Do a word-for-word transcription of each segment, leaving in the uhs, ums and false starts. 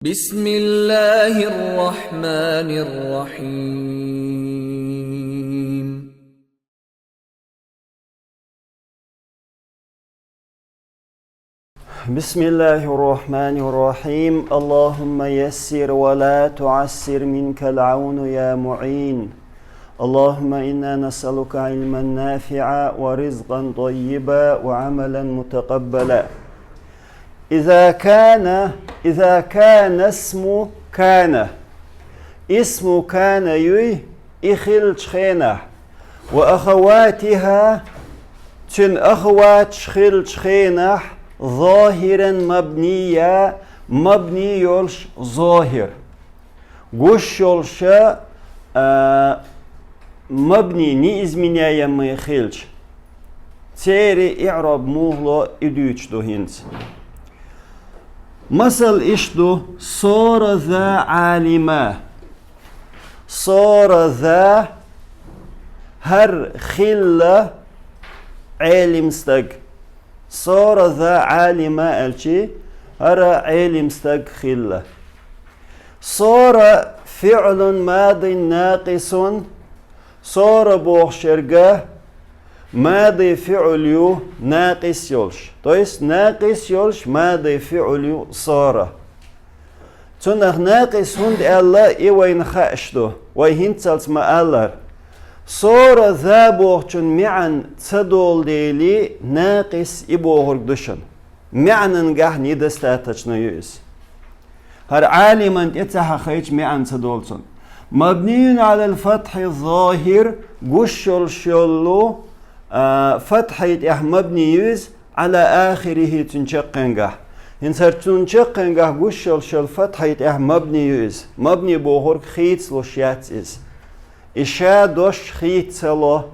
بسم الله الرحمن الرحيم. بسم الله الرحمن الرحيم. اللهم يسر ولا تعسر، منك العون يا معين. اللهم إنا نسألك علما نافعا ورزقا طيبا وعملا متقبلا. إذا كان، إذا كان اسم كان. Исму кана юй, и хилча хенахь. وأخواتها, цуьнан ахаваташ хилча хенахь, ظاهرا مبنيا, мабни йолуш зохир. Гуш йолуша, а, мабни, неизменяемый хилча. Церан иъроб муха ло, и дуьйцуш ду хӀинца. Масал иштта ду: صار ذا عالما. صار ذا, хӀара хилла Ӏелим стаг. صار ذا عالما аьлчи, хӀара Ӏелим стаг хилла. صار فعل ماض ناقص. صار бохуш ерг мади фиӀл ю, накъис йолуш. То есть накъис йолуш мади фиӀл ю صار. Цунах накъис хӀунда аьлла, и вайна хууш ду, вай хӀинццалц ма-аллара. صار ذا бохучун маьӀна ца долу дели, накъис и бохург ду шуна. МаьӀнангахь недостаточно ю иза. ХӀара Ӏалиман тӀе ца хьахийча, маьӀна ца долу цунна. مبني على الفتح الظاهر, гуш йолуш йолу, а, фатхьий тӀехь мабни ю иза, على آخره, цуьнан чаккхенгахь. ХӀинца хӀара цуьнан чаккхенгахь гуш йолуш йолу фатхьий тӀехь мабни ю иза. Мабни бохург хийцалуш яц иза. И ша дош хийца ца ло.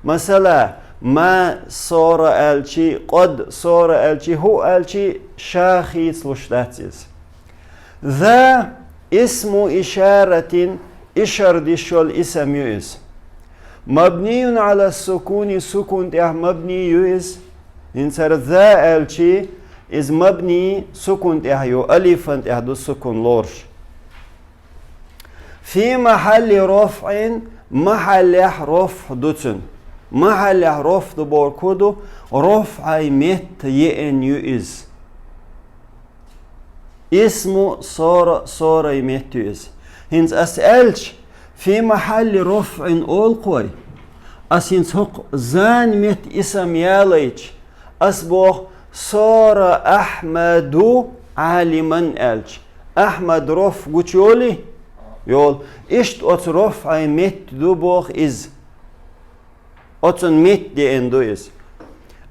Масала, ма сора аьлчи, къад сора аьлчи, хӀу аьлчи, ша хийцалуш дац иза. ذا اسم إشارة, ишар деш йолу исам ю иза. مبني على السكون, сукун тӀехь мабни ю иза. ХӀинца хӀара ذا аьлчи, иза мабни сукун тӀехь ю, алифан тӀехь ду сукун лоруш. في محل رفع, махьаллехь рофӀ ду цуьнан. Махьаллехь рофӀ ду бохург хӀун ду? РофӀай метта еана ю иза. Исму сора, сорай метта ю иза. ХӀинца ас аьлча, في محل رفع олу-кх вай. Ас хӀинца хӀокху ذан метта исам ялайча, ас боху: صار أحمد عالما аьлча, Ахьмад рофӀ гучу йолий? Йолу. Иштта оцу рофӀай метта ду боху иза. Оцун метта деана ду иза.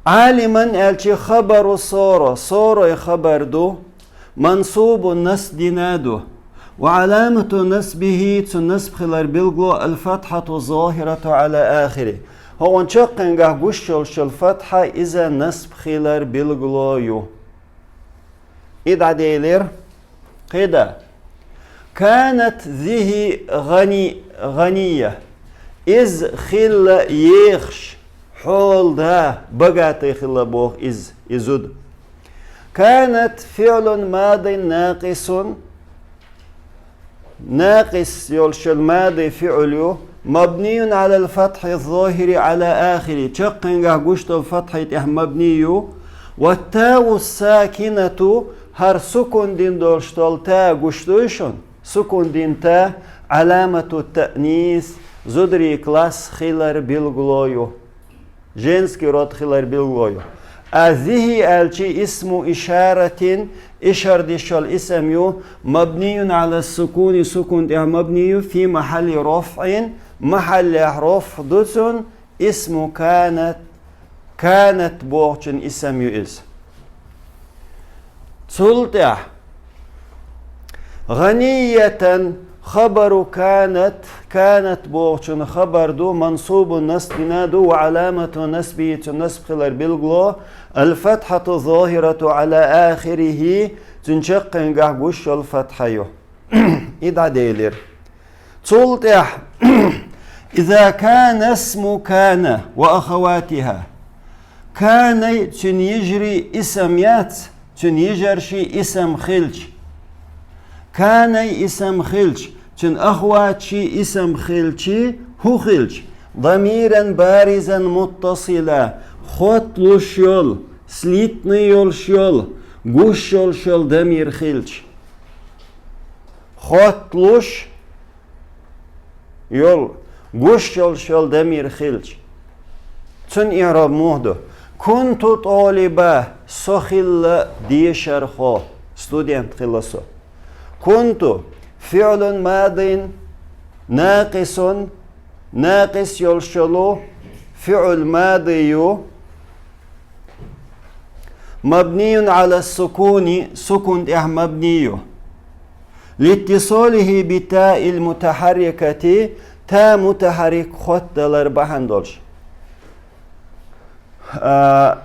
عالما аьлчи خبر صار, сорай хабар ду, منصوب, насб дина ду. وعلامة نصبه, цуьнан насб хилар билгало, الفتحة الظاهرة على آخره. ХӀокхун чаккхенгахь гуш йолуш йолу фатхьа, иза насб хилар билгало ю. И дӀаделира. КхидӀа. كانت ذه غني, غنية. Иза хилла ехаш, хьолада, богатый хилла боху иза, и зуда. كانت فعل ماض ناقص. Накъис йолуш йолу мади фиӀл ю, مبني على الفتح الظاهر على آخره, чаккхенгахь гуш долу фатхьий тӀехь мабни ю, والتاء الساكنة, хӀара сукун дина долуш долу та гуш дуй шуна? Сукун дина та, علامة التأنيث, зударий класс хилар билгало ю. Женский род хилар билгало ю. А ذه аьлчи اسم إشارة, ишар деш йолу исам ю, مبني على السكون, сукун тӀехь мабни ю, في محل رفع, махьаллехь рофӀ ду цуьнан, اسم كانت, كانت бохучун исам ю иза. Цул тӀаьхьа غنية, خبر كانت, كانت бохучун хабар ду, منصوب, насб дина ду, وعلامة نصبه, цуьнан насб хилар билгало, الفتحة الظاهرة على آخره, цуьнан чаккхенгахь гуш йолу фатхьа ю. И дӀаделира. Цул тӀаьхьа إذا كان اسم كان وأخواتها. Канай, цуьнан йижарий исам яц, цуьнан йижарший исам хилча. Канай исам хилча, цуьнан ахваташий исам хилча, хӀун хилча, дамиран баризан муттасила, хотталуш йолу, слитный йолуш йолу, гуш йолуш йолу дамир хилча. Хотталуш йолу, гуш йолуш йолу дамир хилча. Цуьнан иъраб муха ду? Кунту тӀолиба, со хилла дешархо, студент хилла со. Кунту, фиълун мадин, накъисун, накъис йолуш йолу фиъл мади ю, мабниюн ала сукуни, сукун тӀехь мабни ю. Литтисолихи битаил мутахаррикати, та мутахаррик хотталар бахьана долуш. А,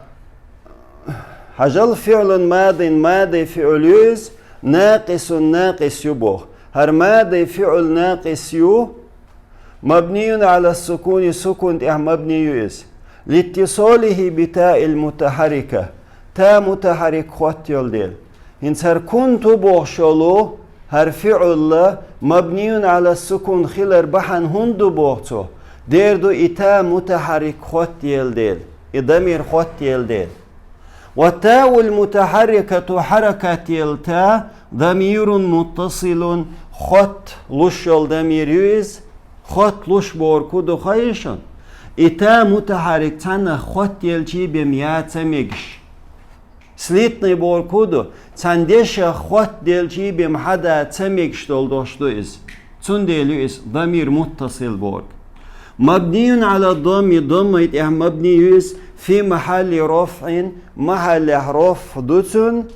хьажал фиълун мадин, мади фиъл ю иза, накъисун накъис ю боху. ХӀара мади фиъл накъис ю, мабниюн ала сукуни, сукун тӀехь мабни ю иза. Литтисолихи битаил мутахаррика, та мутахаррик хоттайолу дела. ХӀинца хӀара кунту бохуш йолу хӀара фиъл мабниюн ала сукун хилар бахьана хӀунда ду боху цо? Дера ду и та мутахаррик хоттаелла дела, и дамир хоттаелла дела. Ва таул мутахаррикату хьаракат елла та дамирун муттасилун, хотталуш йолу дамир ю иза, хотталуш бохург хӀун ду хаий шуна? И та мутахаррик цхьаннах хоттаелчий бен я ца мегаш. Слитный бохург хӀун ду? Цхьана дешах хоттаделчий бен хьада ца мегаш долу дош ду иза. Цундела ю иза дамир муттасил бохург. Мабниюн ала дамми, даммай тӀехь мабни ю иза, фи махьалли рофъин, махьаллехь рофъ ду цуьнан,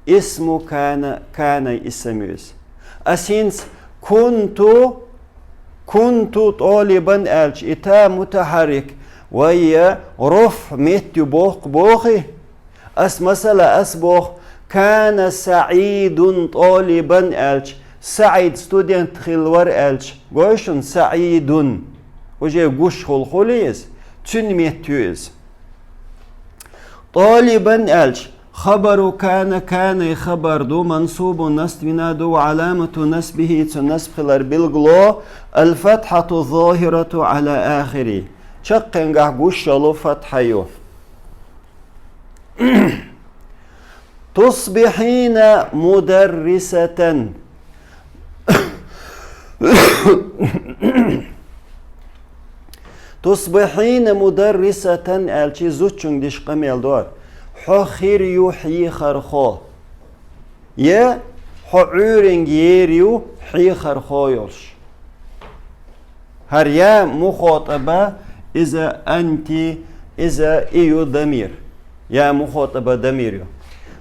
исму кана, канай исам ю иза. Ас хӀинца кунту, кунту тӀолибан аьлча, и та мутахьаррик вай я рофъ метта ю боху бохий? Ас, масала, ас боху, кана СаӀидун тӀолибан аьлча, СаӀид студент хилла вара аьлча, гой шуна, СаӀидун. Уже гуш хуьлу хуьлий иза? Цуьнан метта ю иза. ТӀолибан аьлча, хабару кана, канай хабар ду, мансубун насбина ду, ва аламату насбихи, цу насб хилар билгало, алфатхьату зохирату ала ахири. Чаккхенгахь гуш йолу фатхьа ю. Тусбихьина мударрисатан. Тусбихьина мударрисатан аьлчи зудчуьнга диш къамел дора. Хьо хир ю хьехархо. Я хьо Ӏуьйренга ер ю хьехархо йолуш. ХӀара я мухотӀаба, иза анти, иза и ю дамир. Я мухотӀаба дамир ю.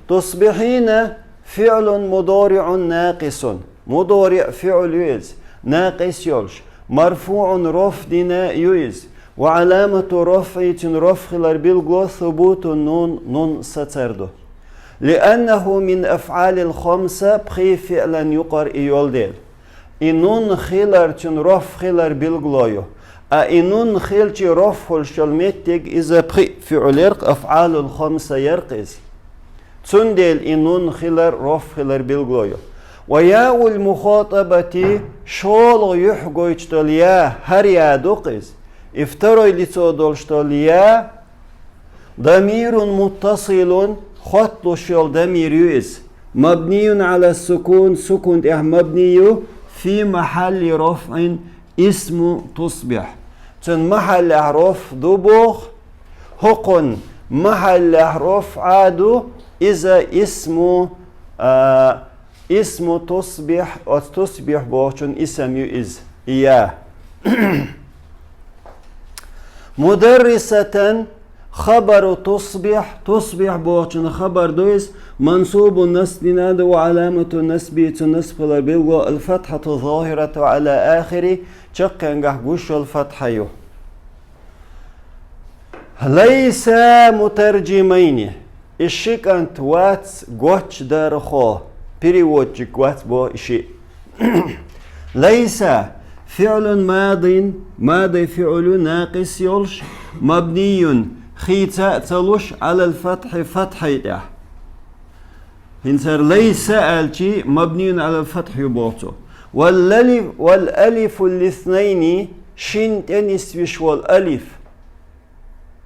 Тусбихьина фиълун мудориъун накъисун. Мудориъ фиъл ю иза, накъис йолуш. Марфуъун рофъ дина ю иза. Ва аламату рофъи, цуьнан рофъ хилар билгало, субуту нун, нун сацар ду. Лианнаху мин афъалил хамса, пхи фиълан юкъара и йолу дела. И нун хилар цуьнан рофъ хилар билгало ю. А и нун хилчи рофъ хуьлуш йолу меттиг иза пхи фиъл ярх, афъалул хамса ярх иза. Цундела и нун хилар рофъ хилар билгало ю. Ва яул мухотӀабати, шолгӀа юьхь гойтуш долу я, хӀара я ду-кх иза. И второй лицо долуш долу я, дамирун муттасилун, хотталуш йолу дамир ю иза. Мабниюн ала сукун, сукун тӀехь мабни ю, фи махьалли рофъин, исму тусбихь. Цуьнан махьаллехь рофъ ду боху. ХӀокхунна махьаллехь рофъ Ӏа ду, иза исму, а, исму тусбихь, оцу тусбихь бохучун исам ю иза. Я. Мударрисатан хабару тусбихь, тусбихь бохучун хабар ду иза, мансубун насбина ду, ва аламату насби, цу насб хилар билгало, алфатхьату зохирату ала ахири, чаккхенгахь гуш йолу фатхьа ю. Лайса мутаржимайни. И ши кӀант вац гочдархо. Переводчик вац боху и шиъ. Лайса фиълун мадин, мади фиълу накъис йолуш, мабниюн, хийца а ца луш, алал фатхьи, фатхьай тӀехь. ХӀинца лайса аьлчи мабниюн алал фатхь ю боху цо. Вал алиф, вал алифу лиснайни, шин тӀе нисвиш волу алиф.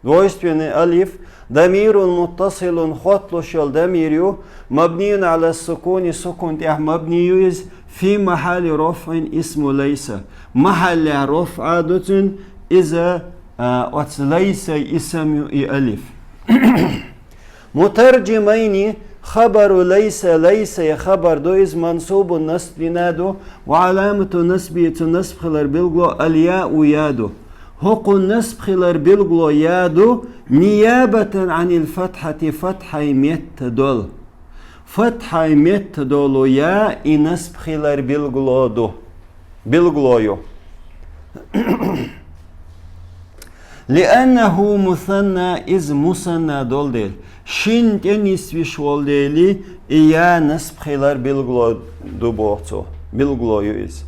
Двойственный алиф, дамирун муттасилун, хотталуш йолу дамир ю, мабниюн ала сукуни, сукун тӀехь мабни ю иза, фи махьалли рофӀин исму лайса. Махьаллехь рофӀа ду цуьнан, иза, а, оцу лайсай исам ю и алиф. Мутаржимайни, хабару лайса, лайсай хабар ду иза, мансубун, насбина ду, ва аламату насби, цу насб хилар билгало, аль-яу, я ду. ХӀокхун насб хилар билгало я ду, ниябатан анил фатхьати, фатхьай метта долу. Фатхьай метта долу я и насб хилар билгало ду. Билгало ю. Лианнаху мусанна, иза мусанна долу дела. Шин тӀе нисвиш волу дели, и я насб хилар билгало ду боху цо. Билгало ю иза.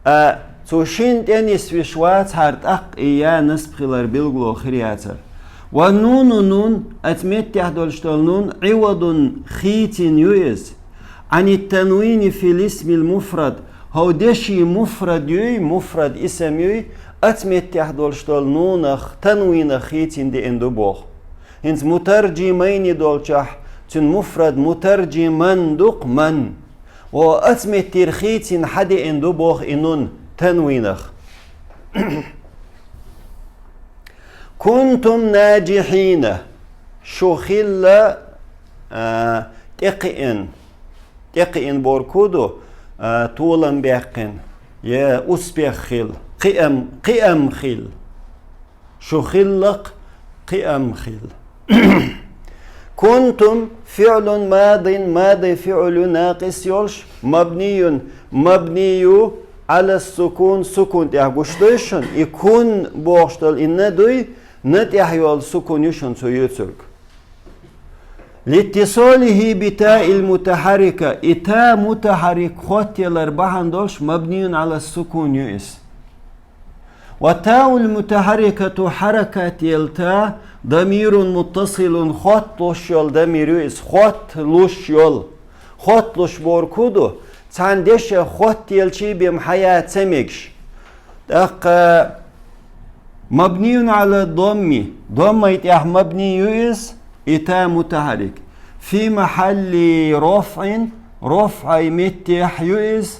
А, цу шин тӀе нисвиш вац хӀара тӀаккха и я насб хилар билгало хир яцара. Ва нуну нун, оцу меттехь долуш долу нун, Ӏивадун хийцина ю иза. Ани танвини фил исмил муфрад, хӀов деши муфрад юй, муфрад исам юй, оцу меттехь долуш долу нунах, танвинах хийцина деана ду боху. ХӀинца мутаржимайни долчохь, цуьнан муфрад мутаржиман ду-кх, ман. Ва оцу меттера хийцина хьадеана ду боху и нун танвинах. Кунтум наджихьина. Шу хилла, а, тӀекхиъна. ТӀекхиъна бохург хӀун ду, а, толам баьккхина. Я успех хилла. Кхиам, кхиам хилла. Шу хилла-кх, кхиам хилла. Кунтум фиълун мадин, мади фиъл ю накъис йолуш, мабниюн, мабни ю, ала сукун, сукун тӀехь гуш дуй шуна, и кун бохуш долу и на дуй, на тӀехь йолу сукун ю шуна цу юьйцург. Литтисолихи би таил мутахьаррика, и та мутахьаррик хоттаялар бахьана долуш мабниюн ала сукун ю иза. Ва таул мутахьаррикату, хьаракат елла та, дамирун муттасилун, хотталуш йолу дамир ю иза, хотталуш йолу. Хотталуш бохург хӀун ду, цхьана дешах хоттаелчий бен хьая ца мегаш. ТӀаккха мабниюн ала домми, доммай тӀехь мабни ю иза, и та мутахьаррик. Фи махьалли рофӀин, рофӀай меттехь ю иза,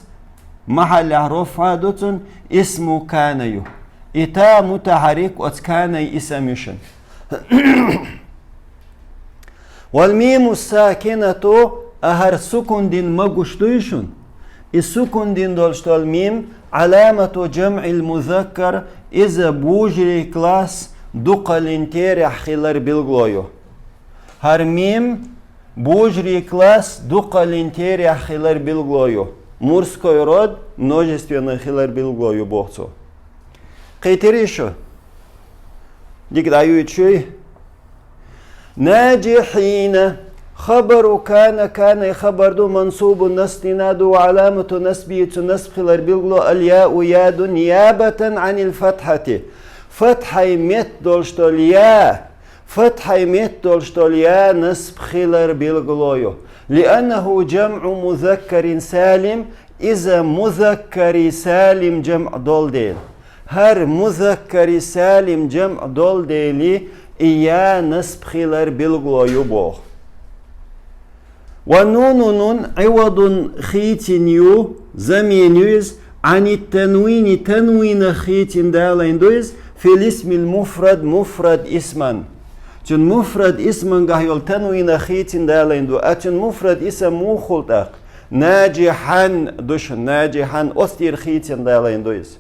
махьаллехь рофӀа ду цуьнан, исму кана ю. И та мутахьаррик оцу канай исам ю шуна. Вал миму сакинату, а хӀара сукун дина ма гуш дуй шуна? И сукун дина долуш долу мим, аламату жамъил музаккар, иза божарий класс дукхаллин терахь хилар билгало ю. ХӀара мим божарий класс дукхаллин терахь хилар билгало ю. Мужской род множественный хилар билгало ю боху цо. Кхийтирий шу? Дика дӀаюьйтуш юй? Наджихьина. Хабару кана, канай хабар ду, мансубун, насбина ду, ва аламату насби, цу насб хилар билгало, аль-яу, я ду, ниябатан анил фатхьати. Фатхьай метта долуш долу я, фатхьай метта долуш долу я насб хилар билгало ю. Лианнаху жамъу музаккарин салим, иза музаккари салим жамъ долу дела. ХӀара музаккари салим жамъ долу дели, и я насб хилар билгало ю боху. Ва нуну нун Ӏивадун хийцина ю, замена ю иза, Ӏани танвини, танвинах хийцина далийна ду иза, фил исмил муфрад, муфрад исман. Цуьнан муфрад исмангахь йолу танвинах хийцина далийна ду, а цуьнан муфрад исам муха хуьлу тӀаккха? Наджихьан ду шуна, наджихьан оцу тӀера хийцина далийна ду иза.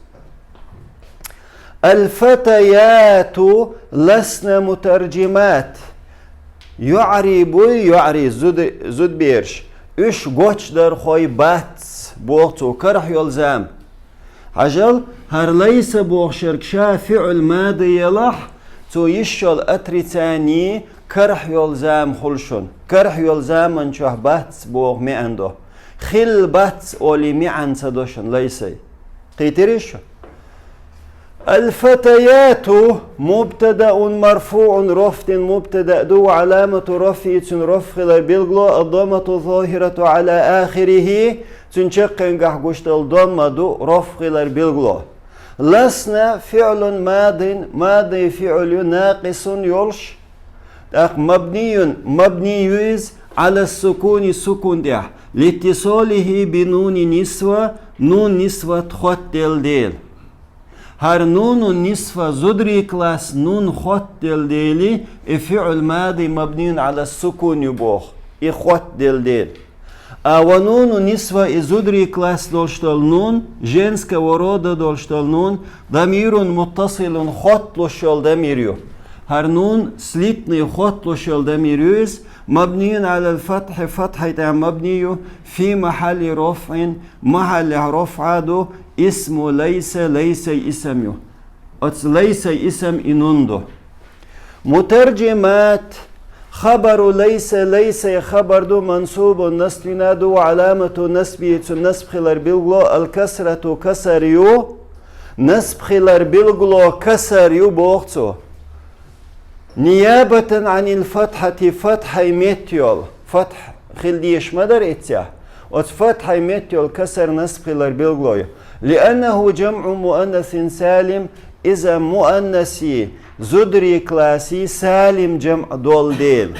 Аль-фатаяту ласна мутаржимат. ЙоӀарий буй, йоӀарий, зуда-, зудбераш. Уьш гочдархой бац, боху цо, карахь йолу зама. Хьажал, хӀара лайса бохуш ерг ша фиъл мади елахь, цо йиш йолу отрицание карахь йолу зама хуьлу шуна. Карахь йолу заман чохь бац боху маьӀна до. Хилла бац олий маьӀна ца до шуна лайсай. Кхийтирий шу? الفتيات مبتدأ مرفوع, рофӀ дина мубтада ду, وعلامة رفعه, цун рофӀ хилар билгало, الضمة الظاهرة على آخره, цун чаккхенгахь гуш дола дамма ду, рофӀ хилар билгало. لسن فعل ماض, мади фиӀл ю, ناقص йолуш, тӀаккха مبني, мабни ю иза, على السكون, сукун тӀехь, لاتصاله بنون النسوة, нун нисват хоттаделла дела. ХӀара нуну нисва зударий класс нун хоттаделла дела, и фиӀл мади مبني على السكون ю боху, и хоттаделла дела. А ونون النسوة, и зударий класс долуш долу нун, женского рода долуш долу нун, ضمير متصل, хотталуш йолу дамир ю. ХӀара нун слитный, хотталуш йолу дамир ю иза, مبني على الفتح, фатхьа тӀехь мабни ю, في محل رفع, махьаллехь рофӀа ду, اسم ليس, Лайса исам ю. Оцу Лайса исам и нун ду. مترجمات, خبر ليس, Лайса хабар ду, منصوب, насбина ду, وعلامة نصبه, цун насб хилар билгало, الكسرة, касар ю, насб хилар билгало, касар ю боху цо. نيابة عن الفتحة, фатхьай метта йолу, фатхь хила дезаш ма дара эццехь. Оцу фатхьай метта йолу касар насб хилар билгало ю. لأنه جمع مؤنث سالم, иза муаннаси, зударий класси салим жамӀ долу дела.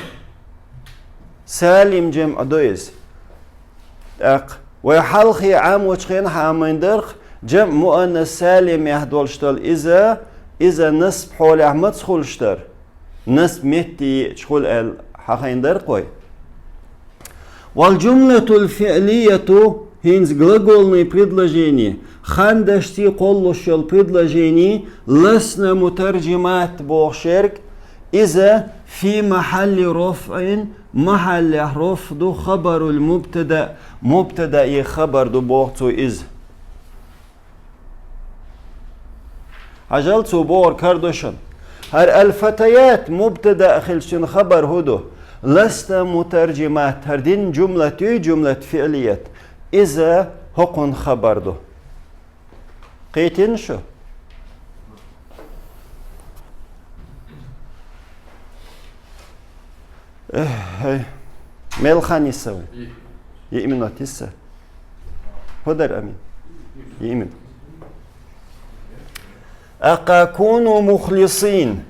Салим жамӀ ду иза. ТӀаккха вай хьалхе Ӏамочу хенахь а майна дарх, жамӀ муаннас салимехь долуш долу иза, иза насб хьолехь маца хуьлуш дара? Насб метте еъча хуьлу аьлла хьахийна дарх вай. والجملة الفعلية, хӀинца глагольный предложение, хандашций кхоллуш йолу предложение, لسن مترجمات бохуш ерг, иза في محل رفع, махьаллехь рофӀ ду, خبر المبتدأ, мубтадаи хабар ду боху цо иза. Хьажал, цо бохург хӀара ду шуна. ХӀара الفتيات мубтада хилча, цуьнан хабар хӀун ду? لسن مترجمات, хӀара дина жумлат юй, жумлат фиълият. Иза хӀокхуьнан хабар ду. Кхийтина шу? Эх, хӀай. Мел хан йиса вай? Йиъ минот йиса? ХӀун дара, Амин? Йиъ минот. ТӀаккха كونوا مخلصين.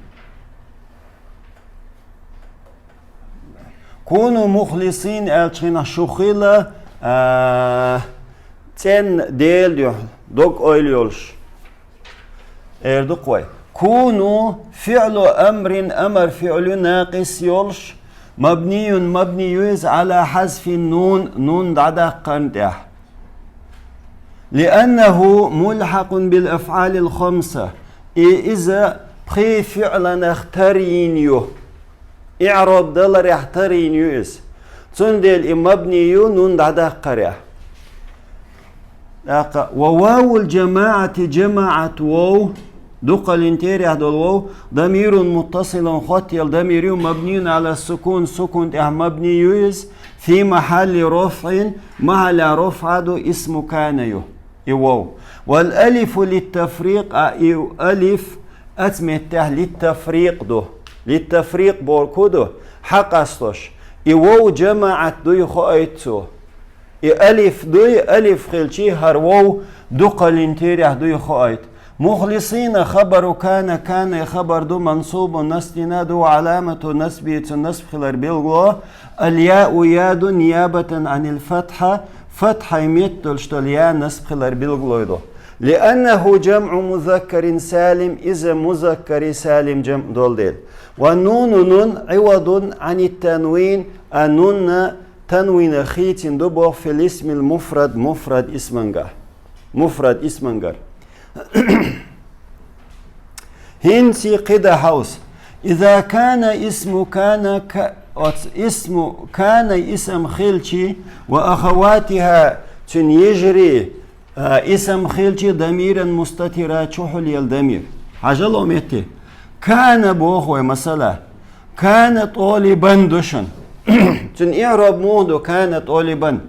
كونوا مخلصين аьллачу хенахь шу хила, а, цӀена Делан дуьхьа, дог-ойла йолуш. Эр ду-кх вай. كونوا فعل أمر, амар фиъл ю, ناقص йолуш, مبني, мабни ю иза, على حذف النون, нун дӀадаккхарна тӀехь. لأنه ملحق بالأفعال الخمسة, и иза пхи фиъланах тар йина ю. ИӀроб даларехь тар йина ю иза. Цундела и мабни ю нун дӀадаккхарехь. ТӀаккха, وواو الجماعة, жамаӀат вов, дукхаллин терахь долу вов, ضمير متصل, хоттаелла дамир ю, مبني على السكون, сукун тӀехь мабни ю иза, في محل رفع, махьаллехь рофӀа ду, اسم كان ю. И вов. والألف للتفريق, а и алиф оцу меттехь للتفريق ду. للتفريق бохург хӀун ду? Хьакъасталуш. И вов жамаӀат дуй хоуьйту цо. И алиф дуй, алиф хилчий, хӀара вов дукхаллин терахь дуй хоуьйту. مخلصين خبر كان, كان хабар ду, منصوب, насбина ду, وعلامة نصبه, цуьнан насб хилар билгало, الياء, я ду, نيابة عن الفتحة, фатхьай метта долуш долу я насб хилар билгало ду. لأنه جمع مذكر سالم, иза музаккари салим жамӀ долу дела. والنون, нун, عوض عن التنوين, а нунна танвинах хийцина ду боху في الاسم المفرد, муфрад исмангахь. Муфрад исмангара. ХӀинца кхидӀа хьовса. إذا كان اسم كان, ка-, оцу اسم كان исам хилчий, وأخواتها, цуьнан йижарий, а, исам хилчий, ضميرا مستترا, чухьулъелла дамир. Хьажал, о метте. كان боху вай, масала. كان طالبا ду шуна. Цуьнан иъроб муха ду, كان طالبا?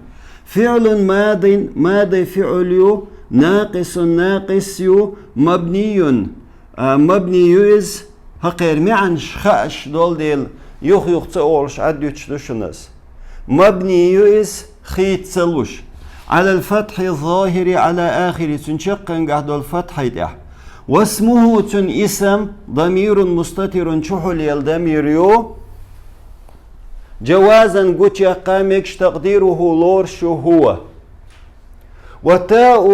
فعل ماض, мади фиъл ю, ناقص, ناقص ю, مبني, а, مبني ю из, хӀокхеран маӀанаш хууш дола дела, юха-юха ца олуш Ӏаддуьтуш ду шуна из. مبني ю из, хийца ца луш. على الفتح الظاهر على آخره, цуьнан чаккхенгахь долу фатхьа тӀехь. واسمه, цуьнан исам, ضمير مستتر, чухьулъелла дамир ю. جوازا, гучуяккха мегаш, تقديره, лоруш ю, هو. والتاء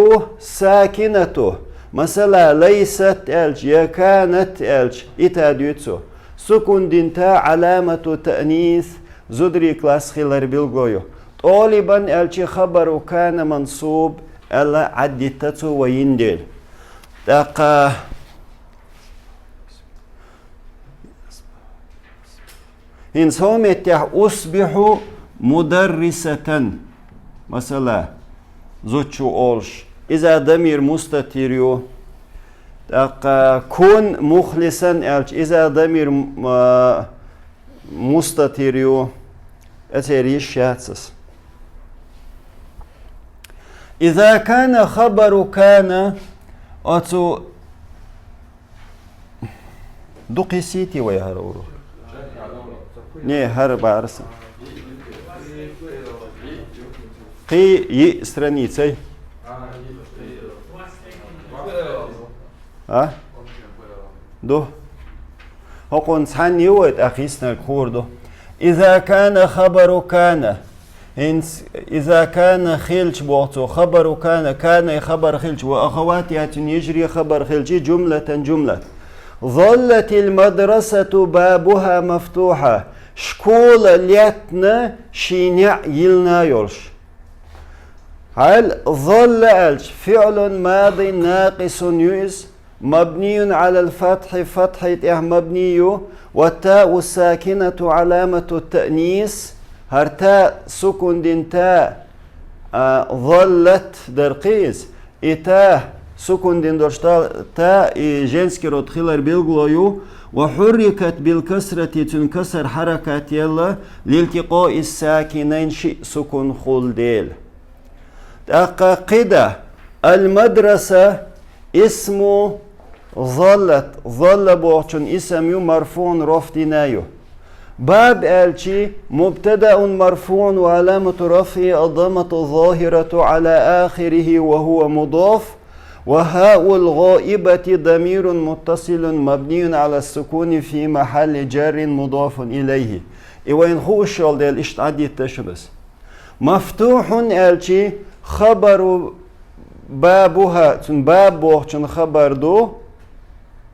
الساكنة, масала, ليست аьлча я كانت аьлча, и та дуьйцу. Сукун дина та, علامة تأنيث, зударийн класс хилар билгало ю. طالبا аьлча خبر كان منصوب аьлла Ӏаддитта цо вай йина дела. ТӀаккха хӀинца хӀокху меттехь أصبح مدرسة, масала, зудчо олуш, иза дамир мустатир ю. ТӀаккха كن مخلصا аьлча, иза дамир, а, мустатир ю. Эцер йиш яц ас. إذا كان خبر كان, оцу Дукха йисийти вай хӀара урок? Не, хӀара бахьарса. Кхин йиъ страницай. А? Ду. ХӀокхунна цхьаьна ю вай, тӀаккха йиснарг хуур ду. إذا كان خبر كان. ХӀинца, إذا كان хилча боху цо, خبر كان, كان-й хабар хилча, وأخواتها, цуьнан йижарий хабар хилча, جملة, жумлат. ظلت المدرسة بابها مفتوحا. Школа лаьттина, шен неӀ йиллина йолуш. Хьал, ظل аьлча, فعل ماض ناقص ю иза. مبني على الفتح, фатхьа тӀехь мабни ю, والتاء الساكنة علامة التأنيث, хӀара та сукун дина та, а, ظلت дара кхин иза, и та сукун дина долуш та, та и женский род хилар билгало ю, وحركت بالكسرة, цуьнан касар хьаракат елла, لالتقاء الساكنين, шиъ сукун хилла дела. ТӀаккха кхин дан, المدرسة اسم ظلت, ظل бохучун исам ю, مرفوع, рофӀ дина ю. باب аьлча, مبتدأ مرفوع وعلامة رفعه الضمة الظاهرة على آخره وهو مضاف، وهاء الغائبة ضمير متصل مبني على السكون في محل جر مضاف إليه. И вайна хууш йолу дела иштта Ӏадитта шуна ас. مفتوح аьлча, خبر بابها, цуьнан باب бохучун хабар ду,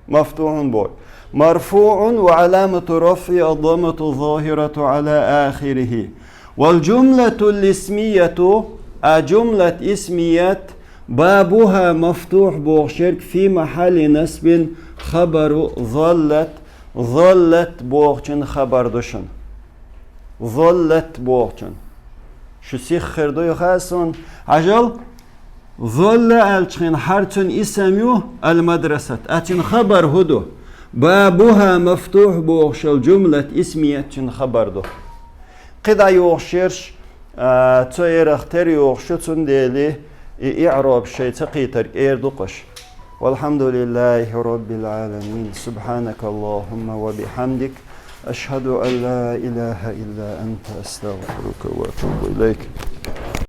مفتوح боху. مرفوع وعلامة رفعه الضمة الظاهرة على آخره. والجملة الاسمية, а жумлат исмият, بابها مفتوح бохуш ерг, في محل نصب خبر ظلت, ظلت бохучун хабар ду шуна. ظلت бохучун. Шу сиха хир ду ю хаьа суна. Хьажал, ظل аьллачу хенахь хӀара цуьнан исам ю, المدرسة. А цуьнан хабар хӀун ду? بابها مفتوح бохуш йолу жумлат исмият цуьнан хабар ду. Кхин дӀайохуш ерш, а, цу эрах тера йохуш ю, цундела и иӀроб шайн ца кхетарг эр ду-кх аша. والحمد لله رب العالمين. سبحانك اللهم وبحمدك. أشهد أن لا إله إلا أنت. أستغفرك وأتوب إليك.